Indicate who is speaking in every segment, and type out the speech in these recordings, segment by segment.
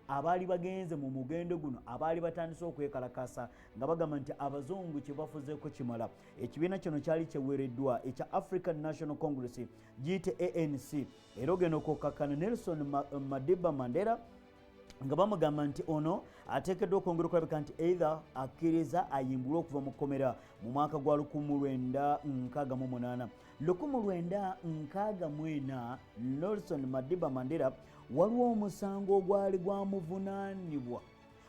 Speaker 1: Abaali bagenze mu mugendo guno, abaali batandise okwekalakasa nga bagamba nti abazungu kye bafuzeeko kimala. Ekibiina kino kyali kyeweereddwa ekya African National Congress, giyite ANC. Era ogenda okukkakkana Nelson Madiba Mandela nga bamugamba nti ono ateekeddwa okwongera okulabika nti either akkiriza ayimbulwe okuva mu kkomera mu mwaka gwa 1968. 1964, Nelson Madiba Mandela waliwo omusango ogwali gwamuvunaanibwa.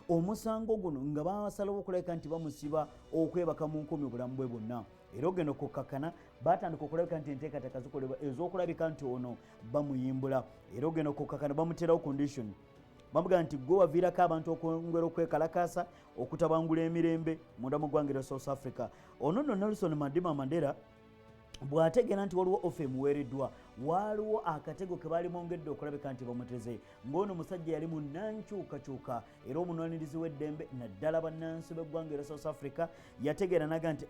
Speaker 1: Omusango guno nga basalawo okulabika nti bamusiba okwebaka mu nkomi obulamu bwe bwonna. Era ogenda okukkakkana batandika okulabika nti enteekateeka zikolebwa ez'okulabika nti ono bamuyimbula. Era ogenda okukkakkana bamuterawo condition, bamugamba nti gwe waviirako abantu okwongera okwekalakaasa okutabangula emirembe munda mu ggwanga erya South Africa. Ono nno Nelson Madiba Mandela bw'ategeera nti waliwo offer emuweereddwa, waaliwo akatego ke baali bongedde okulabika nti bamuteze, ng'ono musajja yali munnankyukakyuka era omunwanirizi w'eddembe, naddala bannansi b'eggwanga erya South Africa. Yategeera naga nti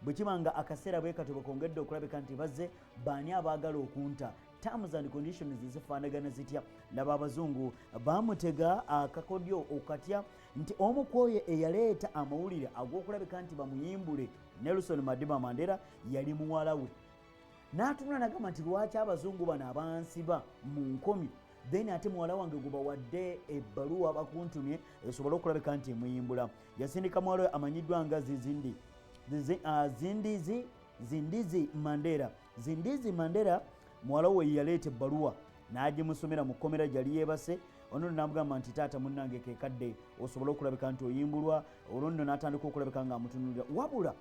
Speaker 1: bwe kiba nga akaseera bwe katyo bwekongedde okulabika nti bazze, baani abaagala okunta? Terms and conditions zifaanagana zitya? Laba, abazungu bamutega akakodyo okatya nti omu ku oyo eyaleeta amawulire ag'okulabika nti bamuyimbule Nelson Madiba Mandela yali muwala we. N'atunula nagamba nti lwaki abazungu bano abansiba mu nkomi, then ate muwala wange gwe bawadde ebbaluwa bakuntumye esobole okulabika nti emuyimbula? Yasindika muwala we amanyiddwa nga Zizindi Zindizi, Zindizi Mandela. Zindizi Mandela muwala we yaleeta ebbaluwa n'agimusomera mu kkomera gyali yeebase. Ono nno n'amugamba nti, "Taata munnange, kekadde osobole okulabika nti oyimbulwa." Olwo nno n'atandika okulabika ng'amutunulira. Wabula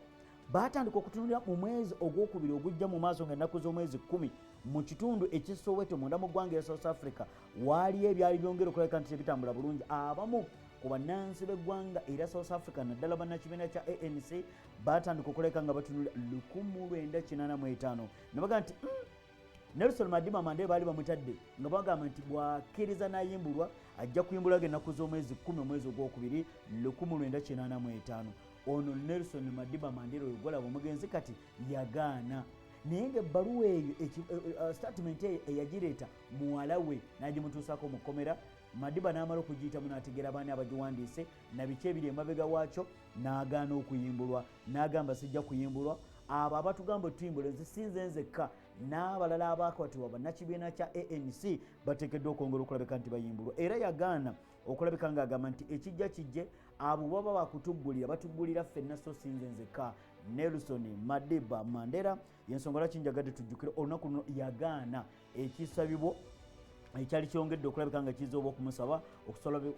Speaker 1: baatandika okutunulira mu mwezi ogwokubiri ogujja mu maaso, nga ennaku z'omwezi 10, mu kitundu eky'e Soweto munda mu ggwanga erya South Africa, waaliyo ebyali byongera okulabika nti tebitambula bulungi. Abamu ku bannansi b'eggwanga erya South Africa, naddala bannakibiina kya ANC, baatandika okulabika nga batunulira 1985 ne bagamba nti Nelson Madiba Mandela baali bamutadde nga bagamba nti bw'akkiriza n'ayimbulwa, ajja kuyimbulwa ennaku z'omwezi 10 omwezi ogwokubiri 1985. Ono Nelson Madiba Mandela oyo gwalaba omugenzi kati yagaana, naye nga ebbaluwa eyo, statement eyo eyagireeta muwala we n'agimutuusaako mu kkomera. Madiba n'amala okugiyitamu n'ategeera baani abagiwandiise na biki ebiri emabega waakyo, n'agaana okuyimbulwa, n'agamba, "Sijja kuyimbulwa. Abo abatugamba otuyimbula, nze sinze nzekka, n'abalala abakwatibwa bannakibiina kya ANC bateekeddwa okwongera okulabika nti bayimbulwa." Era yagaana okulabika ng'agamba nti ekijja kijje, abo baba bakutuggulira batuggulira ffenna, so sinze nzekka. Nelson Madiba Mandela, yensonga lwaki njagadde tujjukire olunaku luno. Yagaana ekisabibwa ekyali kyongedde okulabika nga kiza oba okumusaba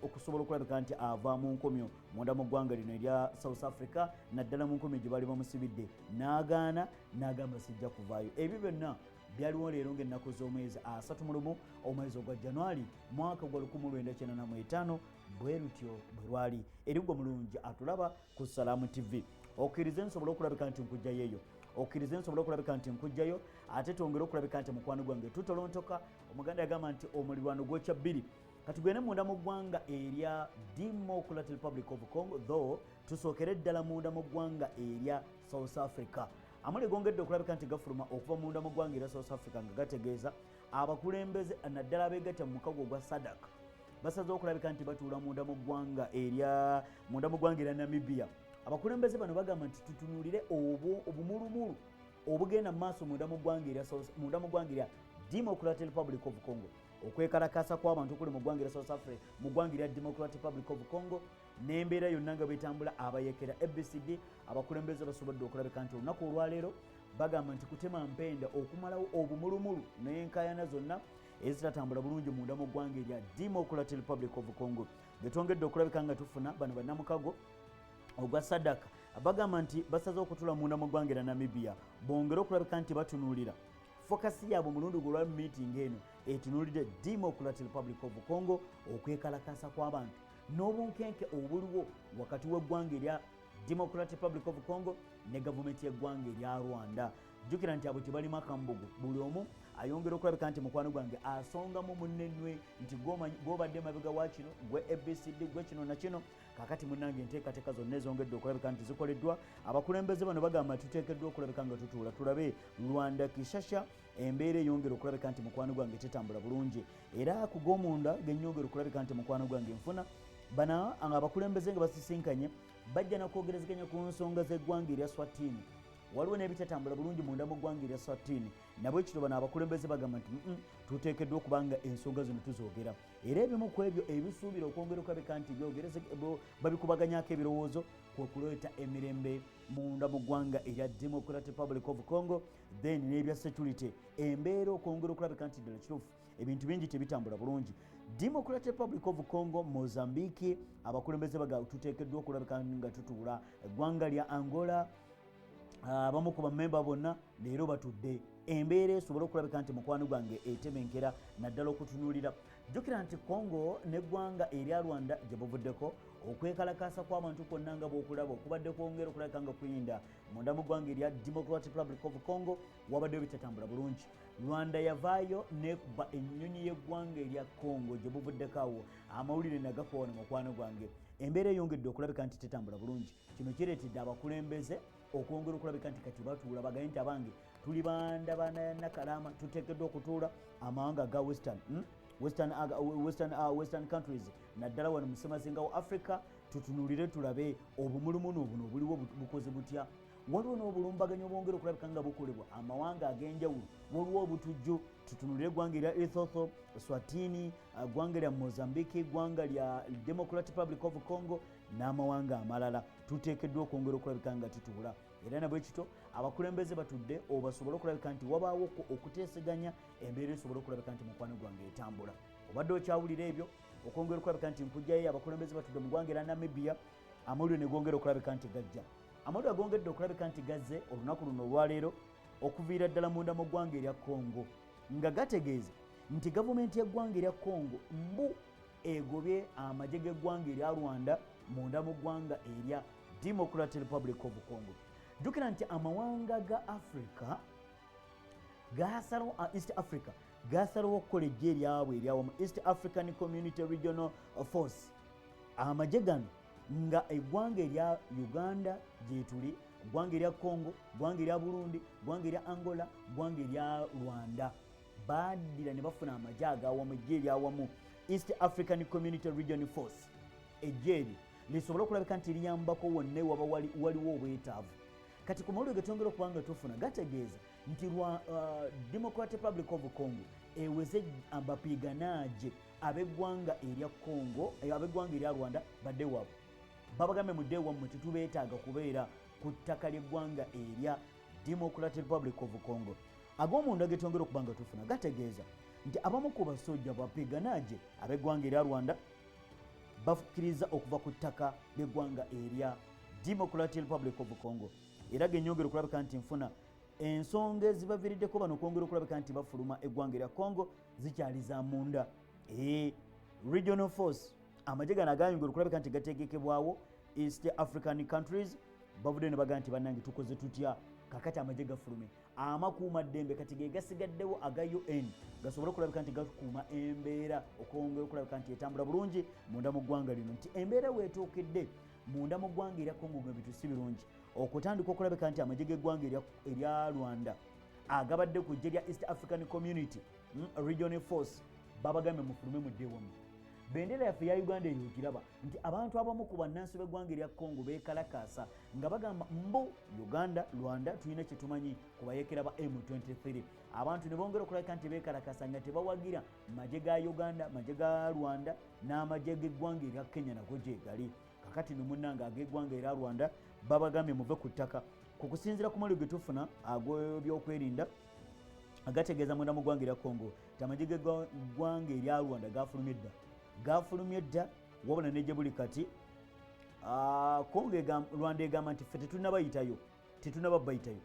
Speaker 1: okusobola okulabika nti ava mu nkomyo munda mu ggwanga lino erya South Africa, naddala mu nkomyo gye baali bamusibidde. N'agaana n'agamba, "Sijja kuvaayo." Ebyo byonna byaliwo leero ng'ennaku z'omwezi 31 omwezi ogwa Januari mwaka gwa 1985. Bwe lutyo bwe lwali. Erigwa mulungi atulaba ku Salaamu TV, okkirize nsobole okulabika nti nkugjayo eyo, okkirize nsobole okulabika nti nkugjayo, ate twongere okulabika nti mukwano gwange tutolontoka. Omuganda yagamba nti omulirwano gwokya bbiri. Katugende munda mu ggwanga erya Democratic Republic of Congo, though tusookere ddala munda mu ggwanga erya South Africa. Amawulire gongedde okulabika nti gafuluma okuva munda mu ggwanga erya South Africa nga gategeeza abakulembeze, naddala abeegatta mu mukago ogwa SADC, basaze okulabika nti batuula munda mu ggwanga erya Namibia. Abakulembeze bano bagamba nti tutunuulire obumulumulu obugenda mu maaso munda mu ggwanga erya Democratic Republic of Congo, okwekalakasa kw'abantu okuli mu ggwanga erya South Africa, mu ggwanga erya Democratic Republic of Congo, n'embeera yonna nga bwetambula. Abayekera ABCD, abakulembeze basobodde okulabika nti olunaku olwaleero bagamba nti kutema mpenda okumalawo obumulumulu n'enkayana zonna ezitatambula bulungi munda mu ggwanga erya Democratic Republic of Congo. Getwongedde okulabika nga tufuna, bano bannamukago ogwa SADC bagamba nti basaze okutula munda mu ggwanga erya Namibia, bongere okulabika nti batunuulira. Focus yaabwe omulundi gwe olwa meeting eno etunuulidde Democratic Republic of Congo, okwekalakasa kw'abantu n'obunkenke obuliwo wakati w'eggwanga erya Democratic Republic of Congo ne gavumenti y'eggwanga erya Rwanda. Jjukira nti abo tebalimu akambugu, buli omu ayongera okulabika nti mukwano gwange asongamu munnenwe nti gwobadde mabega wa kino, gwe ABCD, gwe kino na kino. Kakati munnange, enteekateeka zonna ezongedde okulabika nti zikoleddwa. Abakulembeze bano bagamba tuteekeddwa okulabika nga tutuula tulabe Rwanda Kishasha. Embeera eyongera okulabika nti mukwano gwange tetambula bulungi, era ku g'omunda genyongera okulabika nti mukwano gwange nfuna bana abakulembeze nga basisinkanye bajja nakwogerezeganya ku nsonga z'eggwanga erya Swatini. Waliwo n'ebitatambula bulungi munda mu ggwanga erya Swatini. Nabwekityo bano abakulembeze bagamba nti tuteekeddwa okuba nga ensonga zino tuzoogera, era ebimu ku ebyo ebisuubira okwongera okulabika nti babikubaganyako ebirowoozo kwe kuleeta emirembe munda mu ggwanga erya Democratic Republic of Congo, then n'ebya security, embeera okwongera okulabika nti ddala kituufu ebintu bingi tebitambula bulungi. Democratic Republic of Congo, Mozambique, abakulembeze baga tuteekeddwa okulabika nga tutuula. Eggwanga lya Angola, abamu ku bamemba bonna leero batudde, embeera esobole okulabika nti mukwano gwange etebenkera, naddala okutunuulira. Jjukira nti Congo n'eggwanga erya Rwanda gye buvuddeko okwekalakaasa kw'abantu kwonna nga bw'okulaba okubadde kwongera okulabika nga kuyinda munda mu ggwanga erya Democratic Republic of Congo. Wabaddeyo bitatambula bulungi. Rwanda yavaayo nekuba ennyonyi y'eggwanga erya Congo gye buvuddeko awo, amawulire nagakuwa wano mukwano gwange. Embeera eyongedde okulabika nti tetambula bulungi. Kino kireetedde abakulembeze okwongera okulabika nti kati batuula bagaye nti abange tuli banda bananakalama, tuteekeddwa okutuula amawanga ga western, Western countries, naddala wano mu ssemazinga wa Africa, tutunulire tulabe obumulumunu buno obuliwo bukoze butya. Waliwo n'obulumbaganyi obwongera okulabika nga bukolebwa amawanga ag'enjawulo, waliwo obutujju. Tutunulire eggwanga erya Ethiopia, Swatini, ggwanga lya Mozambique, ggwanga lya Democratic Republic of Congo n'amawanga amalala. Tuteekeddwa okwongera okulabika nga tutuula, era nabwe kityo abakulembeze batudde obasobole okulabika nti wabaawo okuteeseganya, embeera esobole okulabika nti mukwano gwange etambula. Obadde okyawulira ebyo okwongera okulabika nti nkugjayo, abakulembeze batudde mu ggwanga era Namibia. Amawulire ne gongera okulabika nti gajja, amawulire agongedde okulabika nti gazze olunaku luno olwaleero okuviira ddala munda mu ggwanga erya Congo, nga gategeeza nti gavumenti y'eggwanga erya Congo mbu egobye amagye g'eggwanga erya Rwanda munda mu ggwanga erya Democratic Republic of Congo. Jjukira nti amawanga ga Africa gasalawo, East Africa gasalawo okukola ejje eryabwe eryawamu, East African Community Regional Force. Amagye gano nga eggwanga erya Uganda gyetuli, ggwanga erya Congo, ggwanga erya Burundi, ggwanga erya Angola, ggwanga erya Rwanda, baddira ne bafuna amagye agawamu, ejje eryawamu, East African Community Region Force. Ejje eryo lisobole okulabika nti liyambako wonna ewaba waliwo obwetaavu. Kati ku mawulire getwongera okuba nga tufuna gategeeza nti lwa Democratic Republic of Congo eweze abapiganaaje ab'eggwanga erya Congo, ab'eggwanga erya Rwanda badde waabwe. Babagambe mudde wammwe, tetubeetaaga kubeera ku ttaka ly'eggwanga erya Democratic Republic of Congo. Ag'omunda getwongera okuba nga tufuna gategeeza nti abamu ku basojja bapiganaaje ab'eggwanga erya Rwanda bakkiriza okuva ku ttaka ly'eggwanga erya Democratic Republic of Congo, era genyongera okulabika nti nfuna ensonga ezibaviiriddeko bano okwongera okulabika nti bafuluma eggwanga erya Congo zikyali za munda. Regional force, amagye gano agayongera okulabika nti gategekebwawo East African countries, bavudde ne bagaa nti bannange tukoze tutya kakati amagye gafulume, amakuumaddembe kati ge gasigaddewo aga UN gasobole okulabika nti gakuuma embeera okwongera okulabika nti etambula bulungi munda mu ggwanga lino, nti embeera weetuukidde munda mu ggwanga erya Congo nga bintu si birungi, okutandika okulabika nti amagye g'eggwanga erya Rwanda agabadde ku ggye lya East African Community Regional Force babagambye mufulume mudde wamu. Bendera yaffe ya Uganda eyo ogiraba nti abantu abamu ku bannansi b'eggwanga erya Congo beekalakaasa nga bagamba mbu Uganda, Rwanda tulina kyetumanyi ku bayeekera ba M23. Abantu ne bongera okulabika nti beekalakaasa nga tebawagira magye ga Uganda, magye ga Rwanda n'amagye g'eggwanga erya Kenya nago gyegali. Kakati no munnange, ag'eggwanga erya Rwanda babagambye muve ku ttaka. Ku kusinziira ku mawulire ge tufuna ag'ebyokwerinda agategeeza munda mu ggwanga erya Congo nti amagye g'eggwanga erya Rwanda gafulumye dda, gafulumye dda, wabula ne gye buli kati Congo, Rwanda egamba nti ffe tetunabayitayo, tetunababayitayo,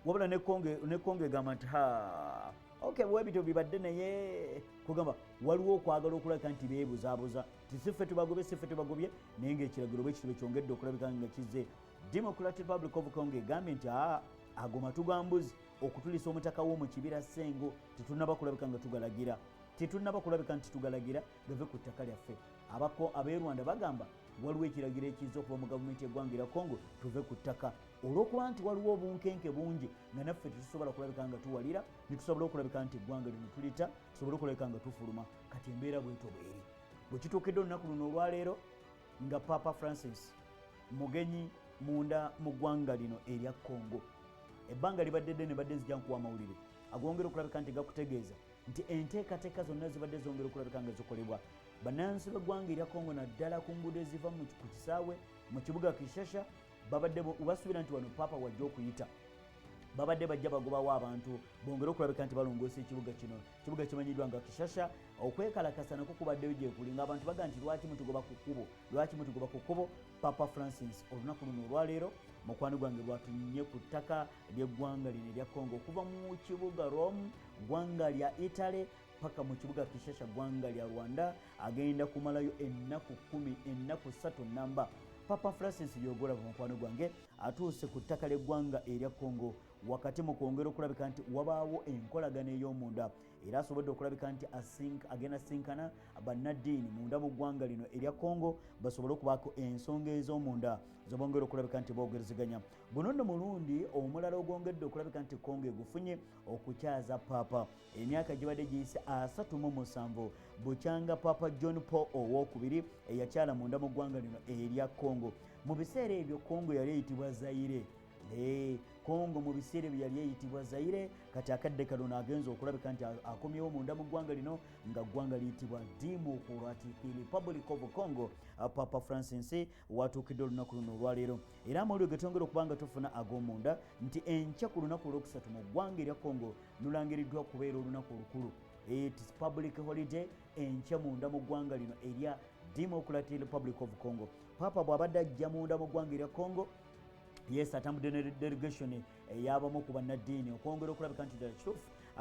Speaker 1: wabula ne Congo egamba nti ha, okay, bwebityo bibadde, naye kugamba waliwo okwagala okulabika nti beebuzaabuza ti si ffe tubagobye, si ffe tubagobye, naye ngaekiragiro bwe kityo kyongedde okulabika nga kizze. Democratic Republic of Congo egambye nti aa, ago matu ga mbuzi. Okutulisa omutaka w'omu kibira Ssengo tetunnaba kulabika nga tugalagira, tetunnaba kulabika nti tugalagira gave ku ttaka lyaffe. Abako ab'e Rwanda bagamba waliwo ekiragiro ekiyinza okuva mu gavumenti y'eggwanga erya Congo tuve ku ttaka, olw'okuba nti waliwo obunkenke bungi nga naffe tetusobola kulabika nga tuwalira, netusobola okulabika nti eggwanga lino tulita, tusobole okulabika nga tufuluma. Kati embeera bwetyo bweri bwe kituukidde olunaku luno olwaleero nga Papa Francis mugenyi munda mu ggwanga lino erya Congo. Ebbanga libadde ddene badde nzija nkuwa amawulire agongera okulabika nti gakutegeeza nti enteekateeka zonna zibadde zongera okulabika nga zikolebwa bannansi b'eggwanga erya Congo, naddala ku nguudo eziva ku kisaawe mu kibuga Kinshasa. Babadde basuubira nti wano Paapa wajja okuyita, babadde bajja bagobawo abantu bongere okulabika nti balongoosa ekibuga kino, kibuga kimanyiddwa nga Kinshasa. Okwekalakasa nako kubaddeyo gyekuli ng'abantu baga nti lwaki mutugoba ku kkubo, lwaki mutugoba ku kkubo? Papa Francis olunaku luno olwaleero, mukwano gwange, lwatunnye ku ttaka ly'eggwanga lino erya Congo okuva mu kibuga Rome, ggwanga lya Italy, paka mu kibuga Kinshasa, ggwanga lya Rwanda. Agenda kumalayo ennaku 10, ennaku 3 namba. Papa Francis lyogolaba, mukwano gwange, atuuse ku ttaka ly'eggwanga erya Congo wakati mu kwongera okulabika nti wabaawo enkolagano ey'omunda, era asobodde okulabika nti agenda sinkana bannaddiini munda mu ggwanga lino erya Congo basobole okubaako ensonga ez'omunda zebongera okulabika nti boogerezeganya. Guno nno mulundi omulala ogwongedde okulabika nti Congo egufunye okukyaza Paapa. Emyaka gibadde giyise 37 bukyanga Paapa John Paul owokubiri eyakyala munda mu ggwanga lino erya Congo. Mu biseera ebyo Congo yali eyitibwa Zaire. Congo mu biseera ebyo yali eyitibwa Zaire. Kati akadde kano agenza okulabika nti akomyewo munda mu ggwanga lino nga ggwanga liyitibwa Democratic Republic of Congo. Papa Francis watuukidde olunaku luno olwaleero, era amawulire getwongera okuba nga tufuna ag'omunda nti enkya ku lunaku olwokusatu mu ggwanga erya Congo lulangiriddwa kubeera olunaku olukulu. It's public holiday enkya munda mu ggwanga lino erya Democratic Republic of Congo. Papa bw'abadde ajja munda mu ggwanga erya Congo, yes, atambudde ne delegation eyabamu ku bannaddiini okwongera okulabika nti ddala kituufu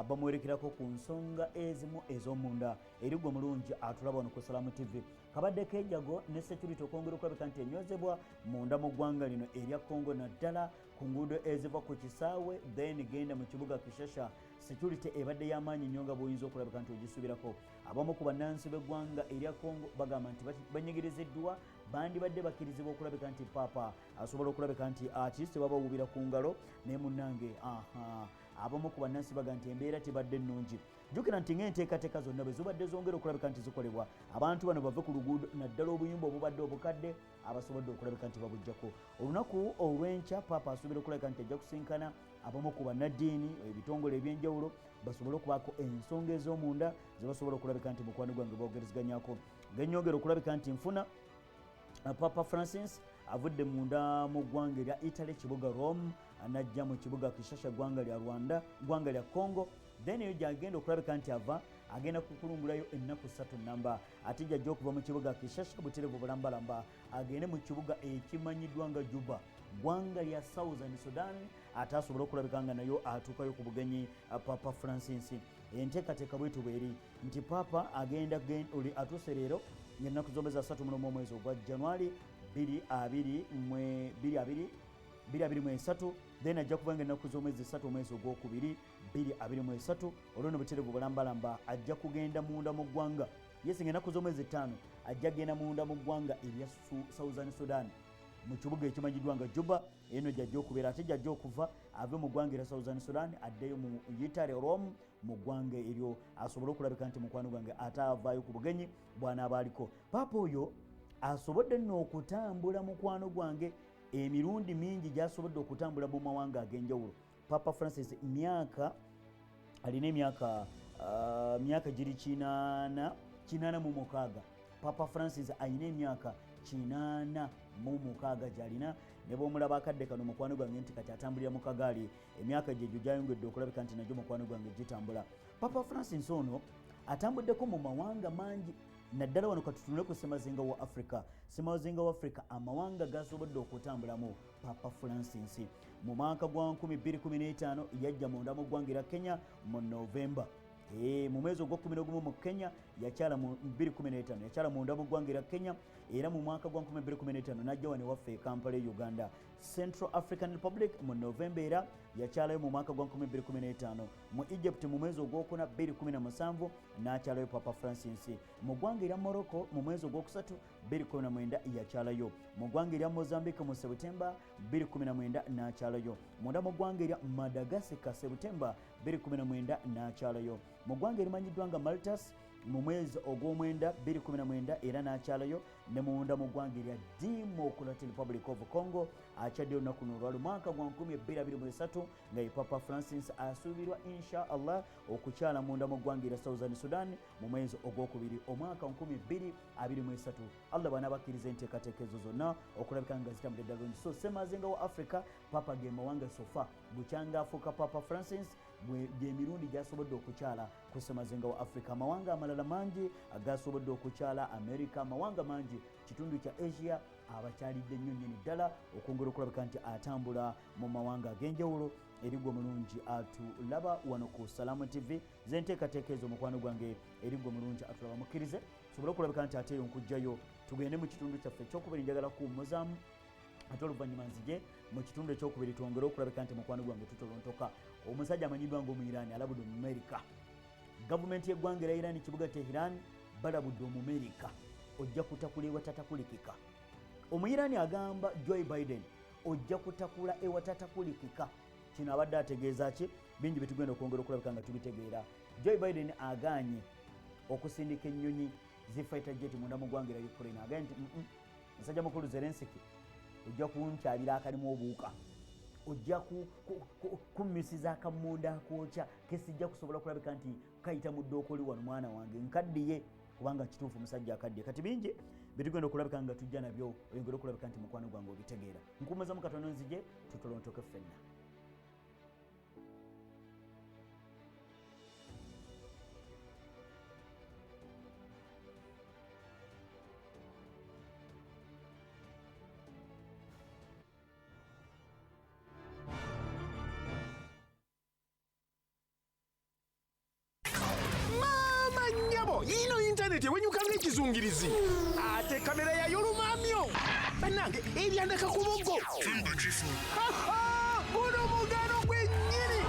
Speaker 1: bamuwerekerako ku nsonga ezimu ez'omunda. Erigwe mulungi atulaba wano ku Salamu TV, kabadde kejago ne security okwongera okulabika nti enywezebwa munda mu ggwanga lino erya Congo, naddala ku nguudo eziva ku kisaawe then genda mu kibuga Kinshasa. Security ebadde y'amaanyi nnyo nga bw'oyinza okulabika nti ogisuubirako. Abamu ku bannansi b'eggwanga erya Congo bagamba nti banyigiriziddwa, bandibadde bakkirizibwa okulabika nti Paapa asobola okulabika nti at least babawuubira ku ngalo. Naye munnange, aha, abamu ku bannansi baga nti embeera tebadde nnungi. Jjukira nti ng'enteekateeka zonna bwe zibadde zongera okulabika nti zikolebwa, abantu bano bave ku luguudo, naddala obuyumba obubadde obukadde abasobodde okulabika nti babuggyako. Olunaku olw'enkya Paapa asuubira okulabika nti ajja kusinkana abamu ku bannaddiini, ebitongole ebyenjawulo, basobole okubaako ensonga ez'omunda ze basobola okulabika nti, mukwano gwange, boogerezeganyako. Genyongera okulabika nti nfuna, Papa Francis avudde munda mu ggwanga erya Italy, kibuga Rome, najja mu kibuga Kinshasa, ggwanga lya Rwanda, ggwanga lya Congo. Then eyo gyagenda okulabika nti ava agenda kukulungulayo ennaku 3 namba, ate gyajja okuva mu kibuga Kinshasa buterevu bulambalamba agende mu kibuga ekimanyiddwa nga Juba, ggwanga lya Southern Sudan, ate asobole okulabika nga nayo atuukayo ku bugenyi. Papa Francis, enteekateeka bwetu bweri nti Papa agenda atuuse leero ng'ennaku z'omwezi 31 omwezi ogwa January 2023, then ajja kuba nga ennaku z'omwezi 3 omwezi ogwokubiri 2023 olwo no buterevu bulambalamba ajja kugenda munda mu ggwanga. Yes, nga ennaku z'omwezi 5 ajja kugenda munda mu ggwanga erya Southern Sudan mu kibuga ekimanyiddwa nga Juba. Eno gyajja okubeera, ate gyajja okuva ave mu ggwanga erya Southern Sudan addeyo mu Italy, Rome, mu ggwanga eryo, asobole okulabika nti, mukwano gwange, ate avaayo ku bugenyi bw'anaaba aliko. Paapa oyo asobodde nno okutambula, mukwano gwange, emirundi mingi gy'asobodde okutambula mu mawanga ag'enjawulo. Papa Francis myaka alina emyaka myaka giri 86. Papa Francis alina emyaka 86 gyalina, ne bwomulaba akadde kano, mukwano gwange, nti kati atambulira mu kagaali. Emyaka gyegyo gyayongedde okulabika nti nagyo, mukwano gwange, gitambula. Papa Francis ono atambuddeko mu mawanga mangi, naddala wano katutunule ku semazinga wa Africa. Semazinga wa Africa, amawanga gasobodde okutambulamu Papa Francis, mu mwaka gwa 2015 yajja munda mu ggwanga erya Kenya mu Novemba. Mu mwezi ogwa-11 mu Kenya yakyala mu 2015, yakyala munda mu ggwanga erya Kenya, era mu mwaka gwa 2015 najja wano ewaffe e Kampala e Uganda. Central African Republic mu Novemba era yakyalayo mu mwaka gwa 2015. Mu Egypt mu mwezi ogwokuna 2017 n'akyalayo Papa Francis. Mu ggwanga erya Morocco mu mwezi ogwokusatu 2019 yakyalayo. Mu ggwanga erya Mozambique mu Septemba 2019 n'akyalayo. Munda mu ggwanga erya Madagascar Septemba 2019 n'akyalayo. Mu ggwanga erimanyiddwa nga Maltas mu mwezi ogw'omwenda 2019 era n'akyalayo. Ne munda mu ggwanga erya Democratic Republic of Congo akyadde olunaku luno olwali mwaka gwa 2023 nga ye Papa Francis asuubirwa insha Allah okukyala munda mu ggwanga erya Southern Sudan mu mwezi ogwokubiri omwaka 2023, Allah bw'anaabakkiriza enteekateeka ezo zonna okulabika nga zitambudde ddala bulungi. So semazinga wa Africa Papa ge mawanga so far bukyanga afuuka Papa Francis gyemirundi gyasobodde okukyala ku ssemazinga wa Africa. Amawanga amalala mangi gasobodde okukyala, America, amawanga mangi, kitundu kya Asia abakyalidde nnyo nnyini ddala okwongera okulabika nti atambula mu mawanga ag'enjawulo. Erigwa omulungi atulaba wano ku Salaamu TV, zenteekateeka ezo mukwano gwange erigwa omulungi atulaba, mukkirize sobole okulabika nti ate eyo nkugjayo tugende mu kitundu kyaffe ekyokubiri. Njagala kuwummuzaamu ate oluvannyuma nzije mu kitundu ekyokubiri twongere okulabika nti mukwano gwange tutolontoka. Omusajja amanyiddwa nga Omuirani alabudde Omumerika. Gavumenti y'eggwanga era Irani, kibuga Teheran, balabudde Omumerika, ojja kutakula ewatatakulikika. Omuirani agamba Joe Biden, ojja kutakula ewatatakulikika. Kino abadde ategeeza ki? Bingi byetugenda okwongera okulabika nga tubitegeera. Joe Biden agaanye okusindika ennyonyi zi fighter jet munda mu ggwanga era Ukraine. Agambye nti musajja mukulu Zelensky, ojja kunkyalira akalimu obuwuka, ojja kummisiza akammonda akookya kesijja kusobola kulabika nti kayita mu ddookoli wano. Mwana wange nkaddiye, kubanga kituufu musajja akaddiye. Kati bingi byetugenda okulabika nga tujja nabyo, oyongere okulabika nti mukwano gwange obitegeera. Nkumazamu katono nzije tutolontoke ffenna.
Speaker 2: Maama nnyabo, yiino intaneti ewenyuka ng'ekizungirizi, ate kamera yayo lumamyo. Bannange, ebyandaka ku buggo. Guno mugano gwennyini.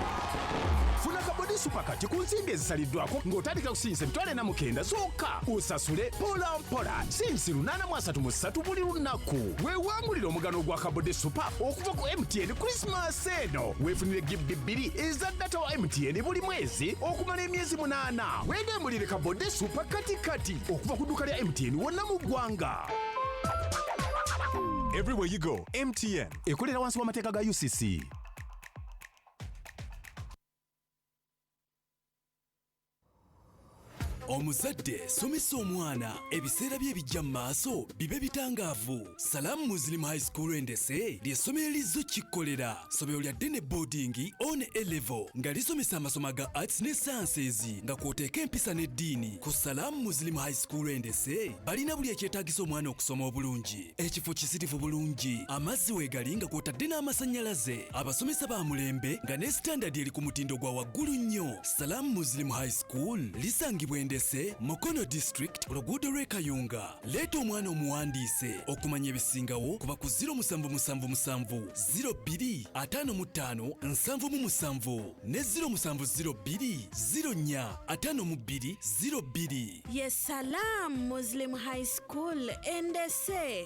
Speaker 2: Funa kabodi super kati ku nsimbi ezisaliddwako ng'otandika kusinyisa 490 zokka, osasule mpola mpola sinsi 833 buli lunaku. Weewangulire omugano gwa kabodi super okuva ku MTN. Krisimaasi eno weefunire GB 2 eza data wa MTN buli mwezi okumala emyezi 8. Weegembulire kabodi super kati kati okuva ku dduuka lya MTN wonna mu ggwanga.
Speaker 3: Everywhere you go, MTN.
Speaker 2: Ekolera wansi w'amateeka ga UCC.
Speaker 4: Omuzadde somesa omwana, ebiseera bye ebijja mu maaso bibe bitangaavu. Salaamu Muslim High School Endese ly'essomero lizzo kikkolera, ssomero lya ddene boarding on A level nga lisomesa amasomo ga arts ne sciences nga kw'oteeka empisa n'eddiini. Ku Salaamu Muslim High School Endese balina buli ekyetaagisa omwana okusoma obulungi. Ekifo kisirifu bulungi, amazzi weegali nga kw'otadde n'amasannyalaze, abasomesa ba mulembe nga ne standard eri ku mutindo gwa waggulu nnyo. Salaamu Muslim High School lisangibwa Endese, Mukono District, ku luguudo lw'e Kayunga. Leeta omwana omuwandiise. Okumanya ebisingawo kuba ku 0777 02 55 77 ne 0702 04 52 02.
Speaker 5: Ye Salam Muslim High School Endese.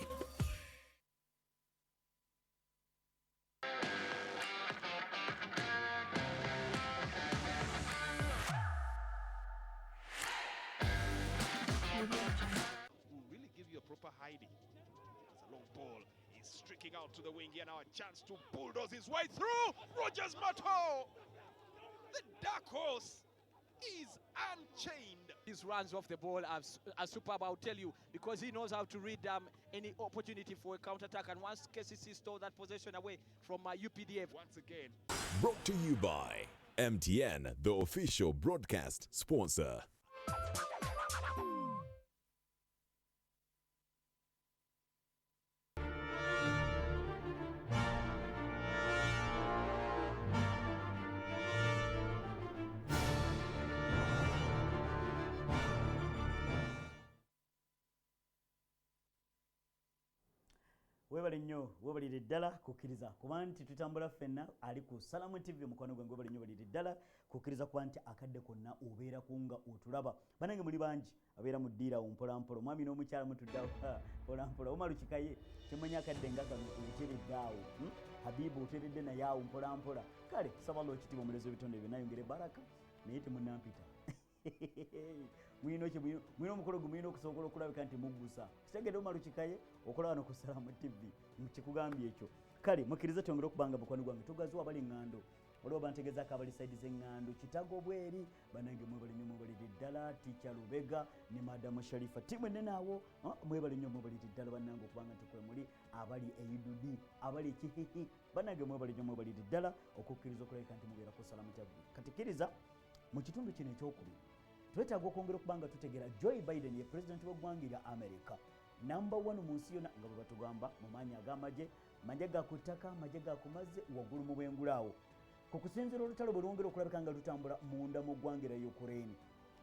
Speaker 6: Will really give you a proper hiding. It's a long ball. He's streaking out to the wing here now. A chance to bulldoze his way through. Rogers Mato! The dark horse is unchained.
Speaker 7: His runs off the ball are superb, I'll tell you, because he knows how to read any opportunity for a counter-attack. And once KCC stole that possession away from UPDF.
Speaker 6: Once again.
Speaker 3: Brought to you by MTN, the official broadcast sponsor.
Speaker 1: Webale nnyo, webalire ddala kukkiriza kuba nti tutambula ffenna. Ali ku Salamu TV, mukwano gwange, webale nnyo, balire ddala kukkiriza kuba nti akadde konna obeeraku nga otulaba. Banange muli bangi abeera mu ddiira awo mpolampola, omwami n'omukyala mutuddeawo mpolampola. Omalu kikaye kyemmanyi akadde nga kano oteredde awo, Habibu oteredde naye awo mpolampola. Kale saba Allah okitiibwa omulezi w'ebitonde byonna ayongere baraka, naye temunampita. Mulina omukolo gwe mulina okusobola okulabika nti muggusa. Kitegedde Omalu Kikaye okola wano ku Salamu TV, kikugambye ekyo. Kale mukkirize twongere okubanga mukwano gwange tugaziwa abali ŋŋando. Waliwo bantegezaako abali side z'eŋŋando Kitago bweri. Banange mwebale nnyo, mwebalire ddala. Ticca Lubega ne Madamu Sharifa, tiimu ennene awo, mwebale nnyo, mwebalire ddala bannange okubanga nti kwe muli. Abali eidudi, abali ekihihi, bannange mwebale nnyo, mwebalire ddala okukkiriza okulabika nti mubeera ku Salamu TV. Kati kkiriza mu kitundu kino ekyokubiri twetaaga okwongera okuba nga tutegeera Joe Biden ye pulezidenti w'eggwanga erya America, number one mu nsi yonna nga bwe batugamba mu maanyi ag'amagye, magye ga ku ttaka, magye ga ku mazzi, waggulu mu bwengula awo. Ku kusinziira olutalo bwe lwongera okulabika nga lutambula munda mu ggwanga erya Ukraine,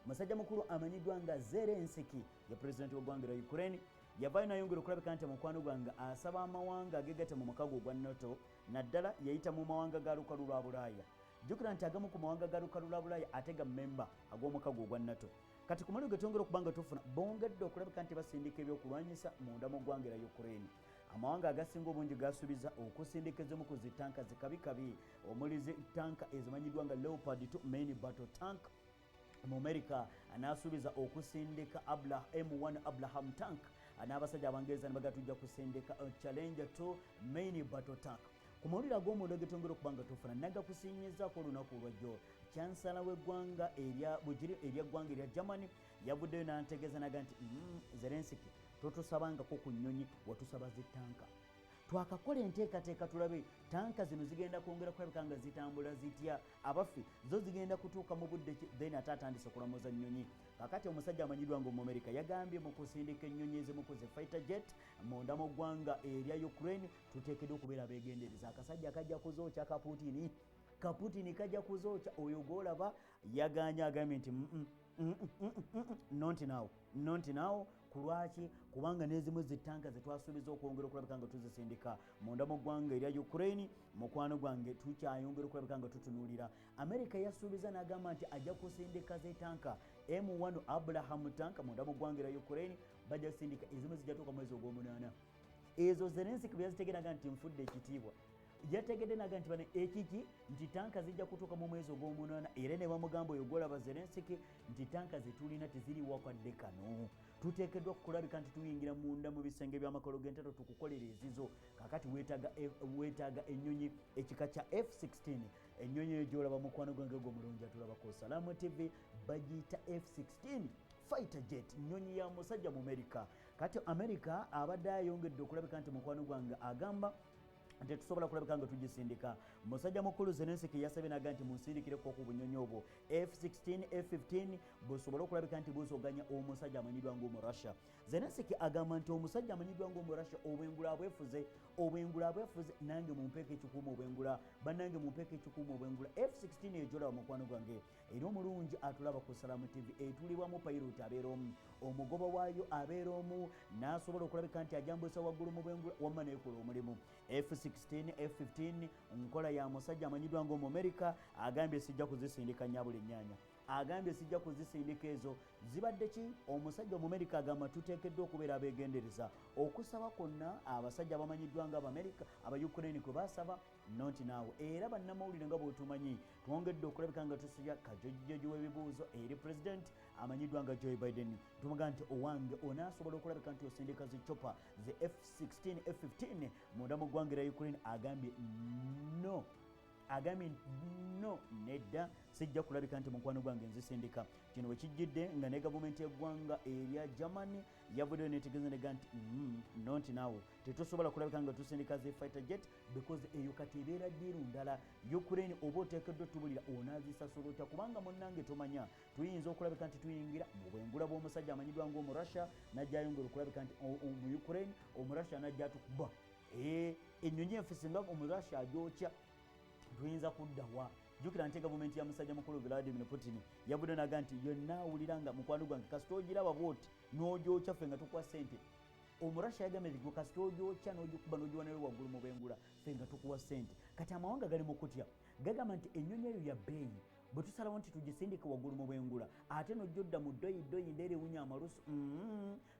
Speaker 1: musajja mukulu amanyiddwa nga Zelensky ye pulezidenti w'eggwanga erya Ukraine yavaayo nayongera okulabika nti mukwano gwange asaba amawanga agegatta mu mukago ogwa NATO, naddala yayita mu mawanga ga lukalu lwa Bulaaya. Jjukira nti agamu ku mawanga ga lukalu lwa Bulaaya ate ga memba ag'omukago ogwa NATO. Kati ku mawulire ge twongera okuba nga tufuna, bongedde okulabika nti basindika ebyokulwanyisa munda mu ggwanga erya Ukraine. Amawanga agasinga obungi gasuubiza okusindika ezimu ku zitanka zikabikabi, omuli zitanka ezimanyiddwa nga Leopard 2 main battle tank. Mu America n'asuubiza okusindika Abla M1 Abraham tank, n'abasajja Abangereza ne baga tujja kusindika Challenger 2 main battle tank. Ku mawulire ag'omunda getwongera okuba nga tufuna nagakusinyizaako olunaku olwajjo, chancellor w'eggwanga erya Bugiri, erya ggwanga erya Germany, yavuddeyo n'antegeeza naga nti Zelensky, totusabangako ku nnyonyi, watusaba zitanka. Twakakola enteekateeka tulabe tanka zino zigenda kwongera kulabika nga zitambula zitya, abaffe zo zigenda kutuuka mu budde ki? Then ate atandise kulamuza nnyonyi. Kakati omusajja amanyiddwa nga Omumerika yagambye mu kusindika ennyonyi ezimu ku zi fighter jet munda mu ggwanga erya Ukraine, tuteekeddwa okubeera abeegendereza. Akasajja kajja kuzookya Kaputini, Kaputini kajja kuzookya. Oyo gwolaba yaganye, agambye nti "Mm, not now, not now." Ku lwaki? Kubanga n'ezimu zitanka zetwasuubiza okwongera okulabika nga tuzisindika munda mu ggwanga erya Ukraine, mukwano gwange, tukyayongera okulabika nga tutunuulira. Amerika yasuubiza n'agamba nti ajja kusindika zetanka M1 Abraham tank munda mu ggwanga erya Ukraine. Bajja kusindika ezimu, zijjatuuka mwezi ogw'omunaana. Ezo Zelensky bwe yazitegeraga nti nfudde ekitiibwa, yategedde naga nti bano ekiki nti tanka zijja kutuuka mu mwezi ogw'omunaana. Era ne bamugamba oyo gwolaba Zelensky nti tanka zetulina teziriwa kwadde kano, tuteekeddwa kulabika nti tuyingira munda mu bisenge by'amakolo g'entalo tukukolera ezizo. Kakati weetaaga ennyonyi ekika kya F16. Ennyonyi eyo gyolaba, mukwano gwange gwe omulungi atulabako Salaamu TV, bagiyita F16 fighter jet, nnyonyi ya musajja mu Amerika. Kati Amerika abadde ayongedde okulabika nti mukwano gwange agamba nti tusobola kulabika nga tugisindika. Musajja mukulu Zelensky yasabye naga nti munsindikireko ku bunyonyi obwo F16, F15, busobole okulabika nti buzoganya omusajja amanyiddwa ngaOmurussia. Zelensky agamba nti omusajja amanyiddwa ngaOmurussia obwengula abwefuze, obwengula abwefuze. Nange mumpeeko ekikuuma obwengula, bannange mumpeeko ekikuuma obwengula. F16 ejolaba, mukwano gwange era omulungi atulaba ku Salamu TV, etulibwamu pilot abeera omu, omugoba waayo abeera omu, n'asobola okulabika nti ajambusa waggulu mu bwengula wamma neekola omulimu. F16, F15 nkola ya musajja amanyiddwa ngaOmumerika. Agambye sijja kuzisindika nyabula ennyaanya, agambye sijja kuzisindika. Ezo zibadde ki? Omusajja Omumerika agamba tuteekeddwa okubeera abeegendereza. Okusaba kwonna abasajja abamanyiddwa nga Abamerika aba Ukraine kwe basaba, not now. Era bannamawulire nga bwetumanyi twongedde okulabika nga tusibya kajojijoji w'ebibuuzo eri president amanyiddwa nga Joe Biden. Tumugaa nti owange onaasobola okulabika nti osindika zi chopper ze F16, F15 munda mu ggwanga erya Ukraine? Agambye no, agambye no, nedda, sijja kulabika nti mukwano gwange nzisindika. Kino bwe kijjidde nga ne gavumenti y'eggwanga erya Germany yavuddeyo netegeeza nega nti not now, tetusobola kulabika nga tusindika zi fighter jet because eyo kati ebeera deal ndala. Ukraine oba oteekeddwa tubulira onaazisasula otya, kubanga munnange tomanya tuyinza okulabika nti tuyingira mu bwengula bw'omusajja amanyiddwa ngaOmurussia najja ayongera okulabika nti mu Ukraine Omurussia najja atukuba ennyonyi enfe. Singa Omurussia agyokya tuyinza kuddawa? Jjukira nti gavumenti ya musajja mukulu Vladimir Putin yavudde naga nti yonna awulira nga mukwano gwange kasita ogiraba bwoti n'ogyokya ffe nga tukuwa ssente. Omurasha yagambye nti gwe kasita ogyokya n'ogikuba n'ogiwanira waggulu mu bwengula, ffe nga tukuwa ssente. Kati amawanga gali mu kutya, gagamba nti ennyonyi eyo ya bbeeyi, bwe tusalawo nti tugisindike waggulu mu bwengula ate n'ojjodda mu ddoyi ddoyi ndeera ewunya amalusu,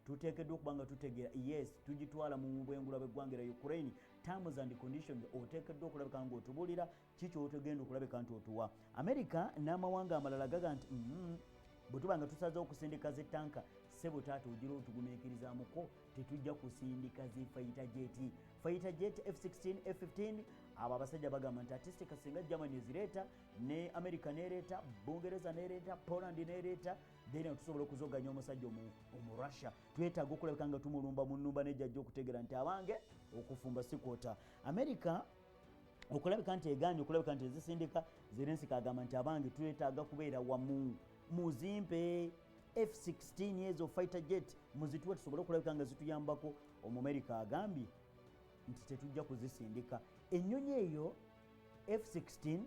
Speaker 1: tuteekeddwa okuba nga tutegeera. Yes, tugitwala mu bwengula bw'eggwanga erya Ukraine, terms and conditions oteekeddwa okulabika ng'otubuulira ki ky'otugenda okulabika nti otuwa. Amerika n'amawanga amalala gaga nti bwe tuba nga tusazeewo okusindika zi tanka, ssebo taata ogira otugumiikirizaamuko, tetujja kusindika zi fighter jet, fighter jet F16, F15. Abo abasajja bagamba nti atistika singa Germany ezireeta, ne America nereeta, Bungereza nereeta, Poland nereeta, then tusobola okuzoganya omusajja Omurussia. Twetaaga okulabika nga tumulumba mu nnumba nejjajja okutegeera nti abange okufumba sikwota. America okulabika nti egaanye okulabika nti ezisindika. Zelenski agamba nti abange twetaaga kubeera wamu, muzimpe F16 ezo fighter jet, muzituwe tusobole okulabika nga zituyambako. Omumerika agambye nti tetujja kuzisindika. Ennyonyi eyo F16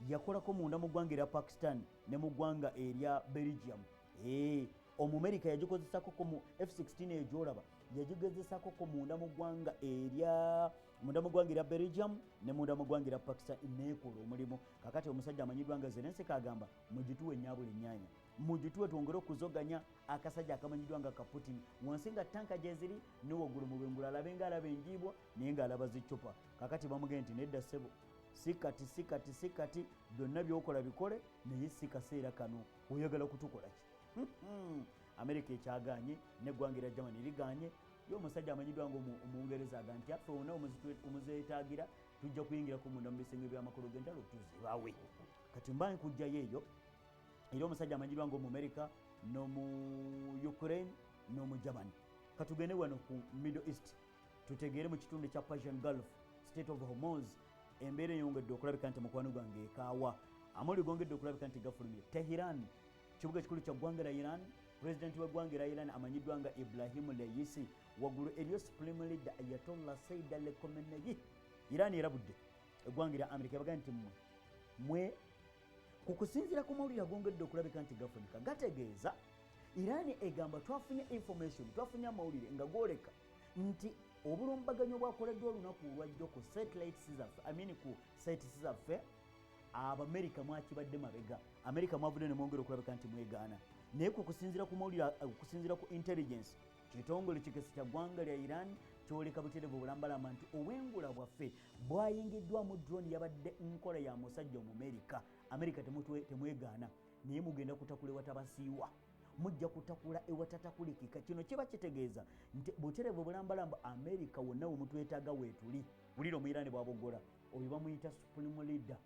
Speaker 1: yakolako munda mu ggwanga erya Pakistan ne mu ggwanga erya Belgium. Omumerika yagikozesako mu F16 eyo gyolaba, yagigezesako munda mu ggwanga erya munda mu ggwanga erya Belgium ne munda mu ggwanga erya Pakistan, neekola omulimu. Kakati omusajja amanyiddwa nga Zelenski agamba mugituwe ennyabula ennyaanya, mugituwe twongere okuzoganya akasajja akamanyiddwa nga ka Putin. Wansi nga tanka gyeziri ne waggulu mu bwengula alabe nga alaba enjiibwa naye ng'alaba zicupa. Kakati bamugee nti nedda ssebo, si kati, si kati, si kati, byonna byokola bikole naye si kaseera kano. Oyagala kutukola ki? Amerika ekyaganye neggwanga erya Germany liganye. Ye omusajja amanyiddwa nga Omungereza aga nti affe wonna omuzeetaagira tujja kuyingirako munda mu bisenge by'amakulu g'entalo tuzibawe. Kati mba nkugjayo eyo era omusajja amanyiddwa nga Omumerika n'omu Ukraine n'omu Germany. Katugende wano ku Middle East, tutegeere mu kitundu ekya Persian Gulf, Strait of Hormuz, embeera eyongedde okulabika nti mukwano gwange ekaawa. Amawulire gongedde okulabika nti gafulumye. Teheran, kibuga ekikulu kya ggwanga lya Iran, pulezidenti w'eggwanga erya Iran amanyiddwa nga Ibrahim Raisi, waggulu eriyo supreme leader Ayatollah Said Ali Khamenei. Iran erabudde eggwanga erya Amerika, yabaga nti mmwe mwe ku kusinziira ku mawulire agongedde okulabika nti gafunika, gategeeza Iran egamba twafunye information, twafunye amawulire nga gooleka nti obulumbaganyi obwakoleddwa olunaku olwajjo ku satellites zaffe, I mean ku sites zaffe, Abamerika mwakibadde mabega. Amerika mwavudde ne mwongera okulabika nti mwegaana, naye ku kusinziira ku mawulire, okusinziira ku intelligence, kitongole kikesi kya ggwanga lya Iran kyoleka butereevu bulambalamba nti obwengula bwaffe bwayingiddwamu drone, yabadde nkola ya musajja Omumerika. Amerika temwegaana, naye mugenda kutakula ewatabasiiwa, mujja kutakula ewatatakulikika. Kino kiba kitegeeza nti butereevu bulambalamba Amerika wonna we mutwetaaga weetuli. Wulira Omuyirani bwaboggola. Oyo bamuyita supreme leader,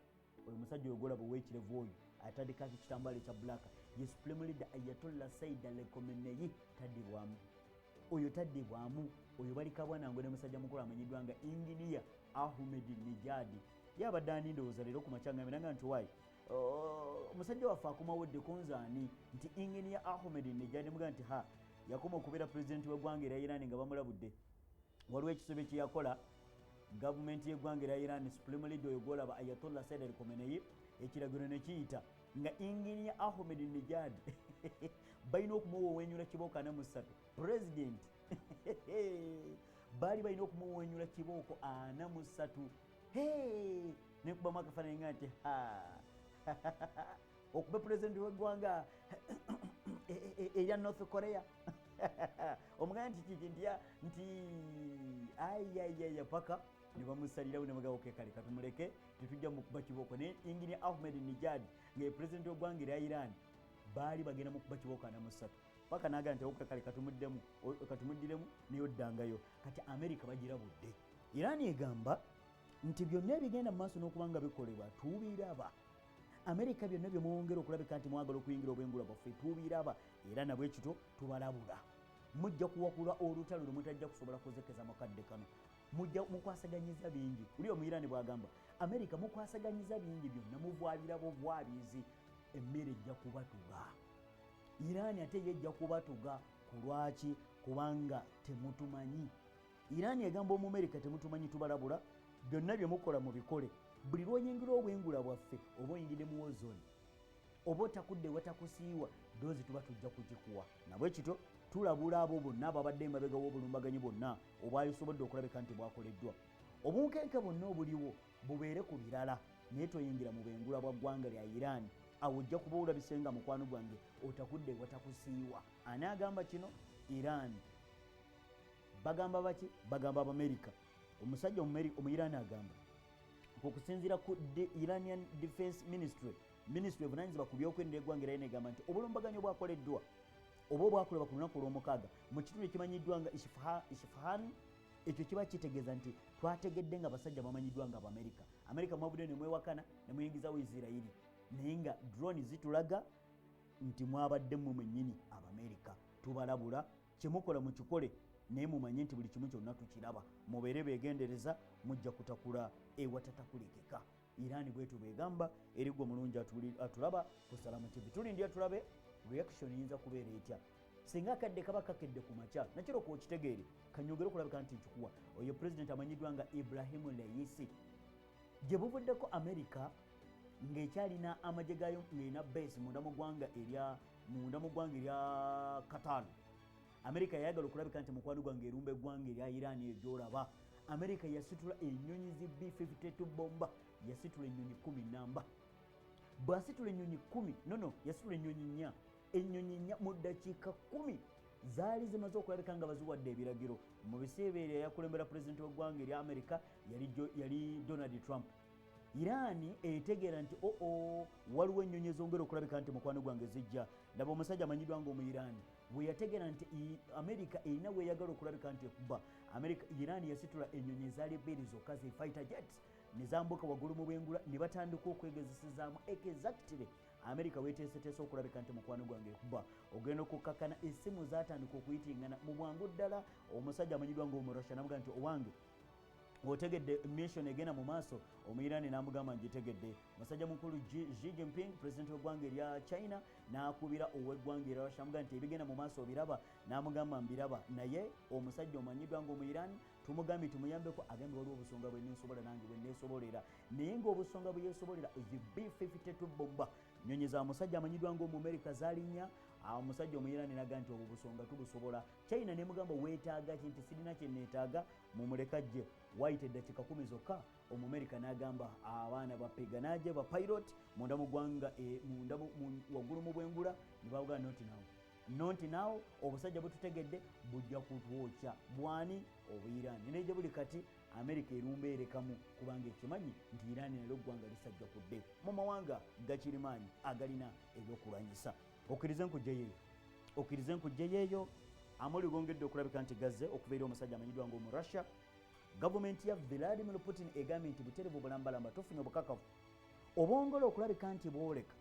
Speaker 1: oyo musajja oyo gwolaba owekirevu, oyo atandikako ekitambaala ekya black, ye supreme leader Ayatollah Said Ali Khamenei. Taddibwamu oyo, taddibwamu oyo. Bali kabwanango ne musajja mukulu amanyiddwa nga Inginiya Ahmed Nijadi. Ye abadde ani? Ndowooza leero ku makya ngambe nanga nti waayi omusajja waffe akomawo konzaani nti Inginiya Ahmed Nijadi, mugaa nti ha yakoma okubeera pulezidenti w'eggwanga erya Iran nga bamulabudde. Waliwo ekisobe kye yakola gavumenti y'eggwanga erya Iran, supreme leader oyo gwolaba Ayatollah Said Ali Khamenei, ekiragiro ne kiyita nga Inginiya Ahmed Nijad balina okumuwewenyula kibooko 43. President baali balina okumuwenyula kibooko 43. Nekubamu akafaananyi nga nti ha okuba pulezidenti w'eggwanga erya North Korea, omugamba nti kiki nti nti ayayaya paka ne bamusalirawo ne bagamba okay kale katumuleke, tetujja mukuba kibooko. Naye Inginiya Ahmed Nijad nga ye pulezidenti w'eggwanga erya Iran baali bagenda mukuba kibooko 43, paka nagaa nti okay kale katumuddemu katumuddiremu naye oddangayo. Kati Amerika bagirabudde. Iran egamba nti byonna ebigenda mu maaso n'okuba nga bikolebwa tubiraba. Amerika, byonna byemwongera okulabika nti mwagala okuyingira obwengula bwaffe tubiraba, era nabwe kityo tubalabula, mujja kuwakula olutalo lwe mutajja kusobola kuzekeza mukadde kano. Mujja mukwasaganyiza bingi. Uli Omuyirani bwagamba Amerika mukwasaganyiza bingi, byonna muvwabira buvwabizi, emmere ejja kubatuga. Irani ate ye ejja kubatuga ku lwaki? Kubanga temutumanyi. Irani egamba Omumerika temutumanyi, tubalabula, byonna bye mukola mubikole. Buli lwoyingira obwengula bwaffe oba oyingidde mu war zone, oba otakudde watakusiiwa, doozi tuba tujja kugikuwa. Nabwe kityo Tulabula abo bonna ababadde emabega w'obulumbaganyi bwonna obwalisobodde okulabika nti bwakoleddwa. Obunkenke bwonna obuliwo bubeere ku birala, naye toyingira mu bwengula bwa ggwanga lya Iran. Awo ojja kuba olabise nga mukwano gwange otakudde ewatakusiiwa. Ani agamba kino? Iran. Bagamba baki? Bagamba Abamerika. Omusajja Omuirani agamba okusinziira ku Iranian Defense Ministry, ministry evunanyizibwa ku byokwerinda eggwanga era negamba nti obulumbaganyi obwakoleddwa oba obwakolebwa ku lunaku olwomukaaga mu kitundu ekimanyiddwa nga Isfahan, ekyo kiba kitegeeza nti twategedde nga basajja bamanyiddwa nga Abamerika. Amerika mwavudde ne mwewakana ne muyingizawo Isirayiri, naye nga drone zitulaga nti mwabadde mmwe mwennyini Abamerika. Tubalabula, kyemukola mukikole, naye mumanye nti buli kimu kyonna tukiraba. Mubeere beegendereza, mujja kutakula ewatatakulekeka. Iran bwetu bwegamba. Erigwa omulungi atulaba ku Salamu TV, tulindira tulabe reaction eyinza kubeera etya singa akadde kaba kakedde ku makya. Nakiro kwokitegeere, kanyongere okulabika nti nkikuwa. Oyo pulezidenti amanyiddwa nga Ibrahimu Leisi. Gye buvuddeko Amerika ng'ekyalina amagye gaayo, ng'erina base munda mu ggwanga erya munda mu ggwanga erya Qatar, Amerika yayagala okulabika nti mukwano gwange erumba eggwanga erya Iran. Eyo gyolaba Amerika yasitula ennyonyi zi B52 bomber, yasitula ennyonyi 10 namba. Bw'asitula ennyonyi 10, nono yasitula ennyonyi nnya, ennyonyi nnya mu ddakiika 10 zaali zimaze okulabika nga baziwadde ebiragiro. Mu biseera eryo yakulembera pulezidenti w'eggwanga erya Amerika yali Donald Trump. Iran etegeera nti oo waliwo ennyonyi ezongera okulabika nti mukwano gwange zijja. Laba omusajja amanyiddwa nga Omuirani bwe yategeera nti Amerika erina weeyagala okulabika nti ekuba Amerika, Iran yasitula ennyonyi ezaali bbiri zokka zi fighter jets ne zambuka waggulu mu bwengula ne batandika okwegezesezaamu exactly Amerika weteeseteese okulabika nti mukwano gwange ekuba. Ogenda okukakkana essimu zatandika okuyitingana mu bwangu ddala. Omusajja amanyiddwa nga Omurussia namugaa nti owange, otegedde mission egenda mu maaso? Omuyirani n'amugamba, ngitegedde. Musajja mukulu Xi Jinping, president w'eggwanga erya China, n'akubira ow'eggwanga erya Russia, amugamba nti ebigenda mu maaso obiraba? N'amugamba, mbiraba. Naye omusajja omanyiddwa nga Omuyirani tumugambye tumuyambeko, agambye waliwo obusonga bwe nensobola nange bwe neesobolera, naye ng'obusonga bwe yeesobolera zi B52 bomber, nyonyi za musajja amanyiddwa ng'Omumerika, zalinnya. Omusajja Omuyirani naga nti obwo busonga tubusobola. China nemugamba, weetaaga ki? Nti sirina kye neetaaga, mumuleka jje. Wayita eddakiika 10 zokka, Omumerika n'agamba abaana bapiga n'ajja bapilot munda mu ggwanga munda waggulu mu bwengula ne bavuga, "Not now, not now, obusajja bututegedde, bujja kutwokya." Bwani? Obuirani. Naye gye buli kati Amerika erumba erekamu, kubanga ekimanyi nti Irani nalyo ggwanga lisajja kudde mu mawanga gakirimaanyi agalina ebyokulwanyisa. Okkirize nkugjeyo eyo, okkirize nkugjeyo eyo. Amuli gongedde okulabika nti gazze okuva eri omusajja amanyiddwa nga Omurussia. Gavumenti ya Vladimir Putin egambye nti buterevu bulambalamba tufunye obukakafu obwongera okulabika nti bwoleka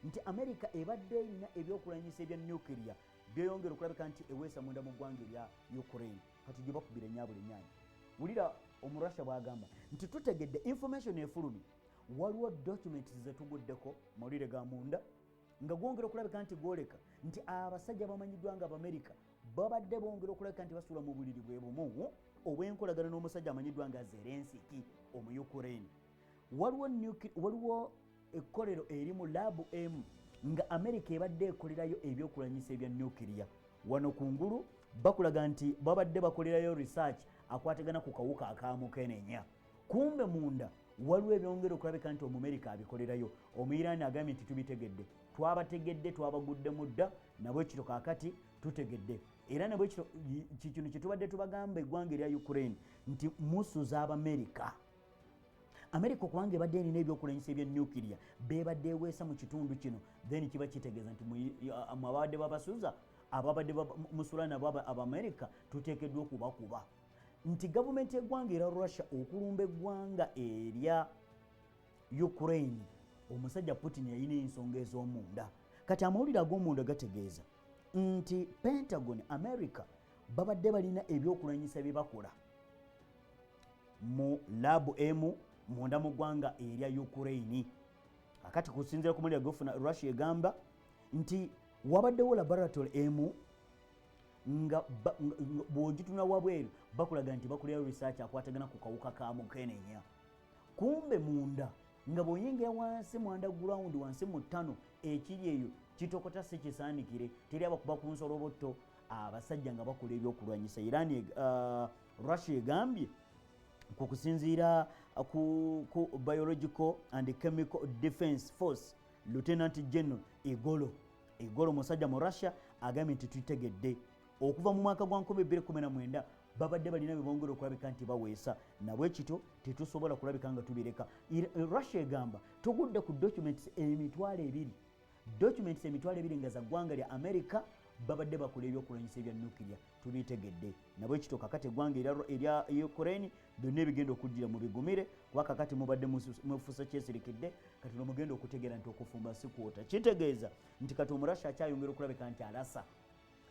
Speaker 1: nti Amerika ebadde erina ebyokulwanyisa ebya nuclear byeyongera okulabika nti eweesa munda mu ggwanga erya Ukraine. Kati gye bakubira enyaabula enyaanya. Wulira Omurussia bw'agamba nti tutegedde information efulumye, waliwo documents zetuguddeko, mawulire ga munda nga gwongera okulabika nti gwoleka nti abasajja bamanyiddwa nga Abamerika babadde bongera okulabika nti basula mu buliri bwe bumu obw'enkolagana n'omusajja amanyiddwa nga Zelensky Omuyukraine. Waliwo ekkolero erimu lab emu nga Amerika ebadde ekolerayo ebyokulwanyisa ebya nuclear. Wano ku ngulu bakulaga nti babadde bakolerayo research akwatagana ku kawuka akamukenenya. Kumbe munda waliwo ebyongera okulabika nti Omumerika abikolerayo. Omuyirani agambye nti tubitegedde, twabategedde, twabaguddemu dda. Nabwe kito kaakati tutegedde, era nabwe kito kikino kyetubadde tubagamba eggwanga erya Ukraine nti musuza Abamerika. Amerika okubanga ebadde erina ebyokulwanyisa ebya nuclear bebadde eweesa mu kitundu kino, then kiba kitegeeza nti mwe ababadde babasuza, ababadde musula nabo Abamerika, tuteekeddwa okubakuba. Nti gavumenti y'eggwanga era Russia okulumba eggwanga erya Ukraine, omusajja Putin yalina ensonga ez'omunda. Kati amawulire ag'omunda gategeeza nti Pentagon America babadde balina ebyokulwanyisa bye bakola mu lab emu munda mu ggwanga erya Ukraine. Akati kusinziira ku mawulire gofuna, Russia egamba nti wabaddewo laboratory emu nga bw'ogituna wabweru bakulaga nti bakolerayo research akwatagana ku kawuka ka mukenenya. Kumbe munda nga bw'oyingira wansi mu underground, wansi mu ttano, ekiri eyo kitokota si kisaanikire. Teri abakuba ku nsolobotto. Abasajja nga bakola ebyokulwanyisa. Iran, Russia egambye ku kusinziira ku Biological and Chemical Defense Force, Lieutenant General Igolo Igolo, musajja mu Russia, agambye nti tutegedde okuva mu mwaka gwa 2019 babadde balina bibongera okulabika nti baweesa, nabwe kityo tetusobola kulabika nga tubireka. Russia egamba tugudde ku documents 20,000, documents 20,000 nga za ggwanga lya America, babadde bakola ebyokulwanyisa ebya nuclear, tubitegedde. Nabwe kityo kakati eggwanga erya Ukraine byonna ebigenda okuddira mubigumire, kuba kakati mubadde mufusa kyesirikidde. Kati nomugenda okutegeera nti okufumba si kwota. Kitegeeza nti kati Omurasha akyayongera okulabika nti alasa,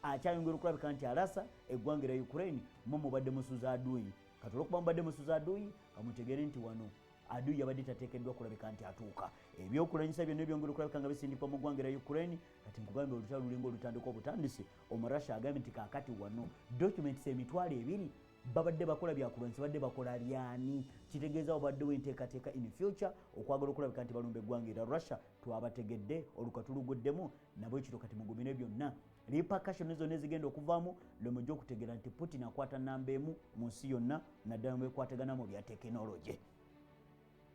Speaker 1: akyayongera okulabika nti alasa eggwanga erya Ukraine. Mwe mubadde musuza aduyi, kati olwokuba mubadde musuza aduyi, kamutegere nti wano aduyi yabadde tateekeddwa kulabika nti atuuka. Ebyokulwanyisa byonna ebyongera okulabika nga bisindikwa mu ggwanga erya Ukraine, kati nkugambye olutalo lulinga olutandika obutandisi. Omurasha agambye nti kaakati wano documents 20,000 babadde bakola byakulwanyisa, badde bakola byani? Kitegeeza wabaddewo enteekateeka in future okwagala okulabika nti balumba eggwanga erya Russia. Twabategedde, oluka tuluguddemu. Nabwe kito kati mugumire byonna repercussion zonna ezigenda okuvaamu, lwemujja okutegeera nti Putin akwata namba emu mu nsi yonna, naddala mwekwatagana mu bya tekinologi.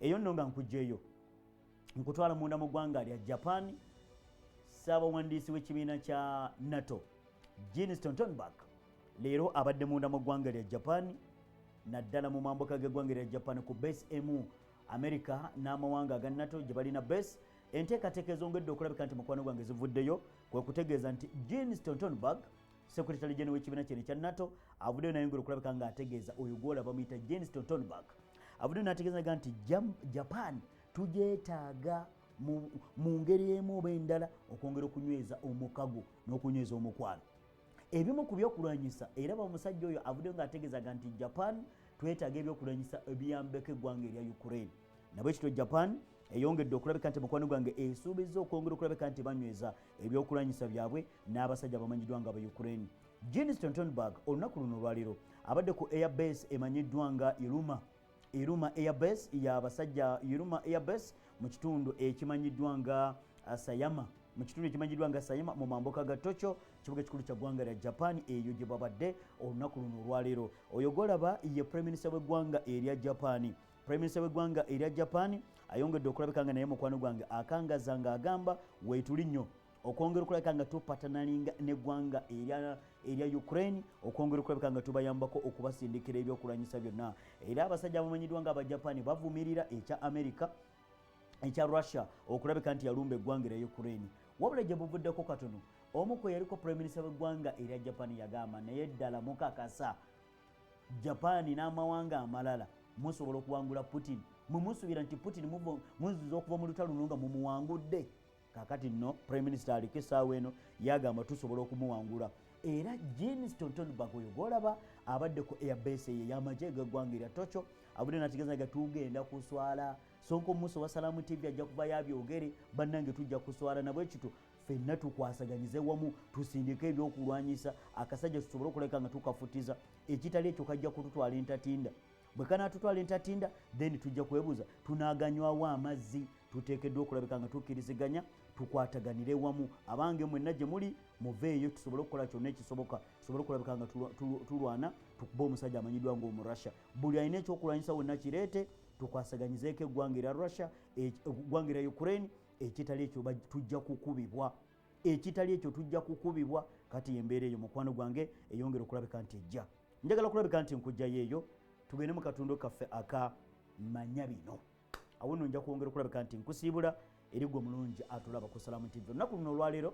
Speaker 1: Eyo nno nga nkugjeeyo, nkutwala munda mu ggwanga lya Japan. Ssaabawandiisi w'ekibiina kya NATO Jens Stoltenberg leero abadde munda mu ggwanga lya Japan, naddala mu mambuka g'eggwanga lya Japan ku base emu America n'amawanga aga NATO gye balina base. Enteekateeka ezongedde okulabika nti mukwano gwange zivuddeyo, kwe kutegeeza nti Jens Stoltenberg, secretary general w'ekibiina kino ekya NATO, avuddeyo nayongera okulabika ng'ategeeza. Oyo gwolaba bamuyita Jens Stoltenberg, avuddeyo n'ategeeza nti Japan tugyetaaga mu ngeri emu oba endala okwongera okunyweza omukago n'okunyweza omukwano. Ebimu ku byokulwanyisa, era bamusajja oyo avuddeyo ng'ategeezaga nti Japan twetaaga ebyokulwanyisa ebiyambeko eggwanga erya Ukraine. Nabwe kityo Japan eyongedde okulabika nti mukwano gwange esuubiza okwongera okulabika nti banyweza ebyokulwanyisa byabwe n'abasajja abamanyiddwa nga aba Ukraine. Jens Stoltenberg olunaku luno olwaleero abadde ku airbase emanyiddwa nga Iruma, Iruma Airbase y'abasajja, Iruma Airbase mu kitundu ekimanyiddwa nga Sayama, mu kitundu ekimanyiddwa nga Sayama mu mambuka ga Tokyo, kibuga ekikulu kya ggwanga lya Japan. Eyo gye babadde olunaku luno olwaleero. Oyo gwolaba ye prime minister w'eggwanga erya Japan. Prime minister w'eggwanga erya Japan ayongedde okulabika nga naye mukwano gwange akangaza ng'agamba weetuli nnyo okwongera okulabika nga tupatanalinga n'eggwanga erya Ukraine, okwongera okulabika nga tubayambako okubasindikira ebyokulwanyisa byonna. Era abasajja abamanyiddwa nga Abajapani bavumirira ekya America, ekya Russia okulabika nti yalumba eggwanga erya Ukraine. Wabula gye buvuddeko katono, omu kwe yaliko prime minister w'eggwanga erya Japan yagamba, naye ddala mukakasa Japan n'amawanga amalala musobola okuwangula Putin? Mwe musuubira nti Putin muyinza okuva mu lutalo luno nga mumuwangudde? Kakati nno prime minister aliko essaawa eno yagamba tusobola okumuwangula. Era Jens Stoltenberg oyo gwolaba abadde ku airbase eyo ey'amagye g'eggwanga erya Tokyo, avudde nategeeza nga tugenda kuswala. Sonko Musa wa Salaamu TV ajja kuvayo abyogere. Bannange, tujja kuswala. Nabwe kityo ffenna tukwasaganyize wamu, tusindike ebyokulwanyisa, akasajja tusobole okulabika nga tukafutiza. Ekitali ekyo kajja kututwala entatinda. Bwe kanaatutwala entatinda, then tujja kwebuuza tunaaganywawo amazzi. Tuteekeddwa okulabika nga tukkiriziganya, tukwataganire wamu. Abange mwenna gye muli, muveeyo tusobole okukola kyonna ekisoboka, tusobole okulabika nga tulwana, tukube omusajja amanyiddwa ng'Omurussia. Buli alina ekyokulwanyisa wonna kireete, tukwasaganyizeeko eggwanga erya Russia, eggwanga erya Ukraine. Ekitali ekyo tujja kukubibwa, ekitali ekyo tujja kukubibwa. Kati embeera eyo mukwano gwange eyongera okulabika nti ejja. Njagala okulabika nti nkugjayo eyo, tugende mu katundu kaffe aka manya bino. Awo nno nja kwongera okulabika nti nkusiibula eri gwe omulungi atulaba ku Salaamu TV. Olunaku luno olwaleero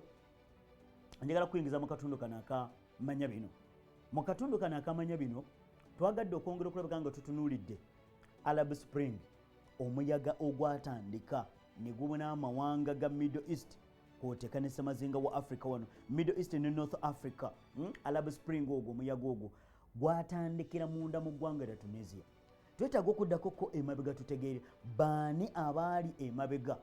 Speaker 1: njagala kuyingiza mu katundu kano aka manya bino. Mu katundu kano akamanya bino twagadde okwongera okulabika nga tutunuulidde Arab Spring, omuyaga ogwatandika ne gubuna amawanga ga Middle East kwoteka ne semazinga wa Africa wano, Middle East ne North Africa. Arab Spring ogwo, omuyaga ogwo gwatandikira munda mu ggwanga lya Tunisia. Twetaaga okuddako ko emabega tutegeere baani abaali emabega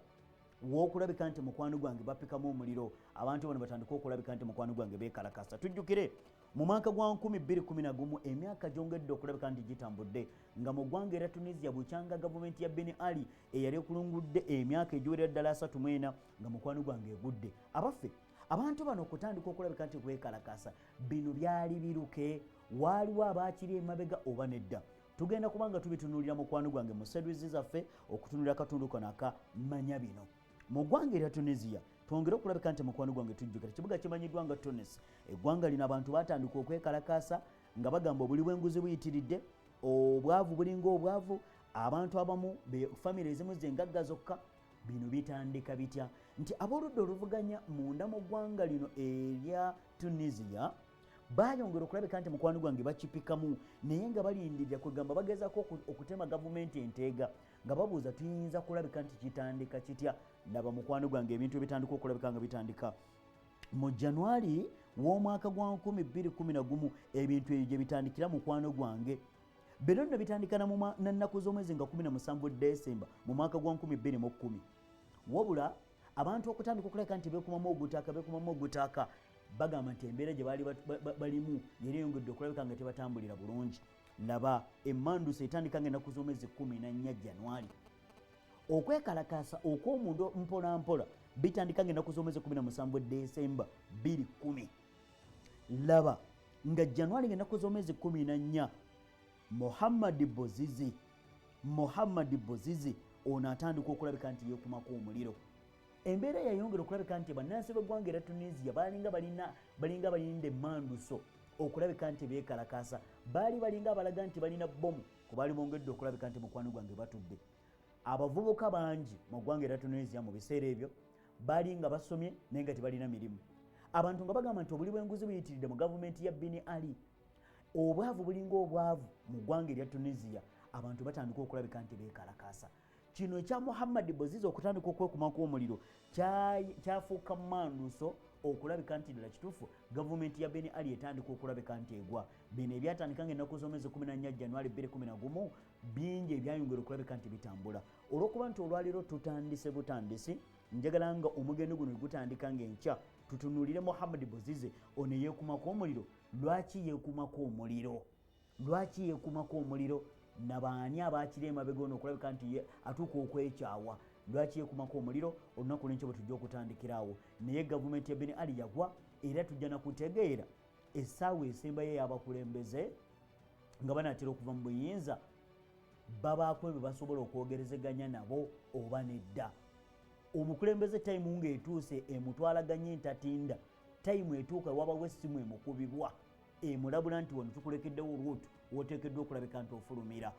Speaker 1: w'okulabika nti mukwano gwange bapikamu omuliro, abantu bano batandika okulabika nti mukwano gwange beekalakasa. Tujjukire mu mwaka gwa 2011, emyaka gyongedde okulabika nti gitambudde, nga mu ggwanga erya Tunisia bukyanga gavumenti ya Ben Ali eyali ekulungudde emyaka egiwerera ddala 34 nga mukwano gwange egudde. Abaffe, Abantu bano okutandika okulabika nti kwekalakasa bino byali biruke, waaliwo abaakiri emabega oba nedda? Tugenda kubanga tubitunuulira mukwano gwange mu series zaffe okutunuulira akatundu kano aka manya bino. Mu ggwanga erya Tunisia, twongere okulabika nti mukwano gwange tujjukira kibuga kimanyiddwa nga Tunis. Eggwanga lino abantu batandika okwekalakasa nga bagamba obuli bw'enguzi buyitiridde, obwavu bulinga obwavu, abantu abamu famire ezimu zengagga zokka. Bino bitandika bitya nti ab'oludda oluvuganya munda mu ggwanga lino erya Tunisia bayongera okulabika nti mukwano gwange bakipikamu, naye nga balindirira kwegamba bagezaako okutema gavumenti enteega nga babuuza tuyinza kulabika nti kitandika kitya. Laba mukwano gwange ebintu ebitandika okulabika nga bitandika mu Januari w'omwaka gwa 2011, ebintu ebyo gye bitandikira mukwano gwange. Bino nno bitandika na nnaku z'omwezi nga 17 Desemba mu mwaka gwa 2010. Wabula abantu okutandika okulabika nti beekumamu ogutaaka, beekumamu ogutaaka, bagamba nti embeera gye baali balimu yali eyongedde okulabika nga tebatambulira bulungi. Laba emmanduso etandika nga ennaku z'omwezi 14 Januari. Okwekalakaasa okw'omunda mpola mpola bitandika nga ennaku z'omwezi 17 Desemba 2010. Laba nga Januari nga ennaku z'omwezi 14, Muhammad Bozizi, Muhammad Bozizi ono atandika okulabika nti yeekumako omuliro. Embeera yayongera okulabika nti bannansi b'eggwanga erya Tunisia balinga balina balinga balinda emmanduso okulabika nti beekalakaasa, baali balinga abalaga nti balina bbomu ku baali bongedde okulabika nti mukwano gwange batudde. Abavubuka bangi mu ggwanga erya Tunisia mu biseera ebyo baali nga basomye naye nga tebalina mirimu. Abantu nga bagamba nti obuli bw'enguzi buyitiridde mu gavumenti ya Bin Ali, obwavu bulinga obwavu mu ggwanga erya Tunisia. Abantu batandika okulabika nti beekalakaasa. Kino ekya Muhammad Bozizi okutandika okwekumako omuliro kyafuuka manduso okulabika nti ddala kituufu gavumenti ya Ben Ali etandika okulabika nti egwa. Bino ebyatandika nga ennaku z'omwezi 14 Januari 2011 bingi ebyayongera okulabika nti bitambula. Olw'okuba nti olwaleero tutandise butandisi, njagala nga omugendo guno gutandika ng'enkya tutunuulire Muhammad Bozize ono eyeekumako omuliro. Lwaki yeekumako omuliro? Lwaki yeekumako omuliro? Nabaani abaakiri emabega ono okulabika nti atuuka okwekyawa? Lwaki yeekumako omuliro? Olunaku lw'enkya bwe tujja okutandikira awo. Naye gavumenti ya Ben Ali yagwa, era tujja nakutegeera essaawa esembayo ey'abakulembeze nga banaatera okuva mu buyinza babaako ebyo basobola okwogerezeganya nabo oba nedda. Omukulembeze tayimu ng'etuuse emutwalaganye entatinda, tayimu etuuka wabawo essimu emukubibwa emulabula nti wano tukulekeddewo olwotu woteekeddwa okulabika nti ofulumira.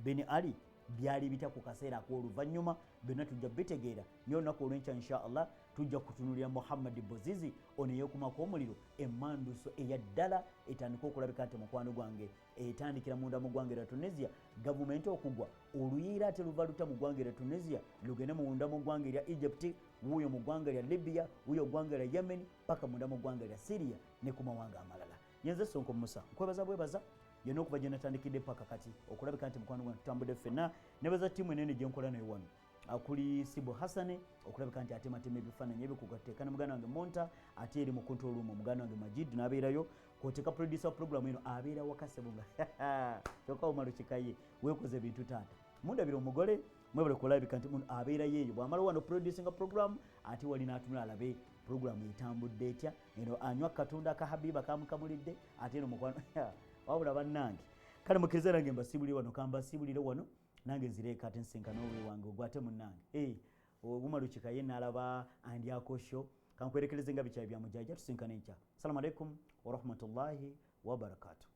Speaker 1: Ben Ali byali bitya ku kaseera ak'oluvannyuma byonna tujja bitegeera. Naye olunaku olw'enkya insha Allah tujja kutunuulira Muhammad Bozizi ono eyeekumako omuliro, emmanduso eya ddala etandika okulabika nti mukwano gwange etandikira munda mu ggwanga erya Tunisia. Gavumenti okugwa oluyiira ate luva luta mu ggwanga erya Tunisia lugende munda mu ggwanga erya Egypt, wuuyo mu ggwanga erya Libya, wuuyo ggwanga erya Yemen, paka munda mu ggwanga erya Syria ne ku mawanga amalala. Yenze Sonko Musa, nkwebaza bwebaza yenna okuva gye natandikidde paka kati okulabika nti mukwano gwange tutambudde ffenna. Nebaza ttiimu enene gye nkola nayo wano, akuli Sibu Hassane okulabika nti atematema ebifaananyi ebyo kugateeka ne muganda wange Monta, ate eri mu control room muganda wange Majid n'abeerayo, kw'oteeka producer wa program eno abeera waka sebo nga kyokka Umaru Kikaye weekoze ebintu taata mundabira omugole mwebale kulabika nti abeerayo eyo bw'amala wano producinga program ate wali n'atunula alabe program etambudde etya. Eno anywa katonda ka Habiba kamukamulidde ate eno mukwano wabula bannange. Kale mukkirize nange mbasiibulire wano, kambasiibulire wano nange nzireeka ate nsinkane owewange ogwo ate munnange Umaru Kikaye n'alaba andyako show. Kankwerekereze nga bikyayi bya mujajja, tusinkane enkya. Assalamu alaikum warahmatullahi wabarakatuh.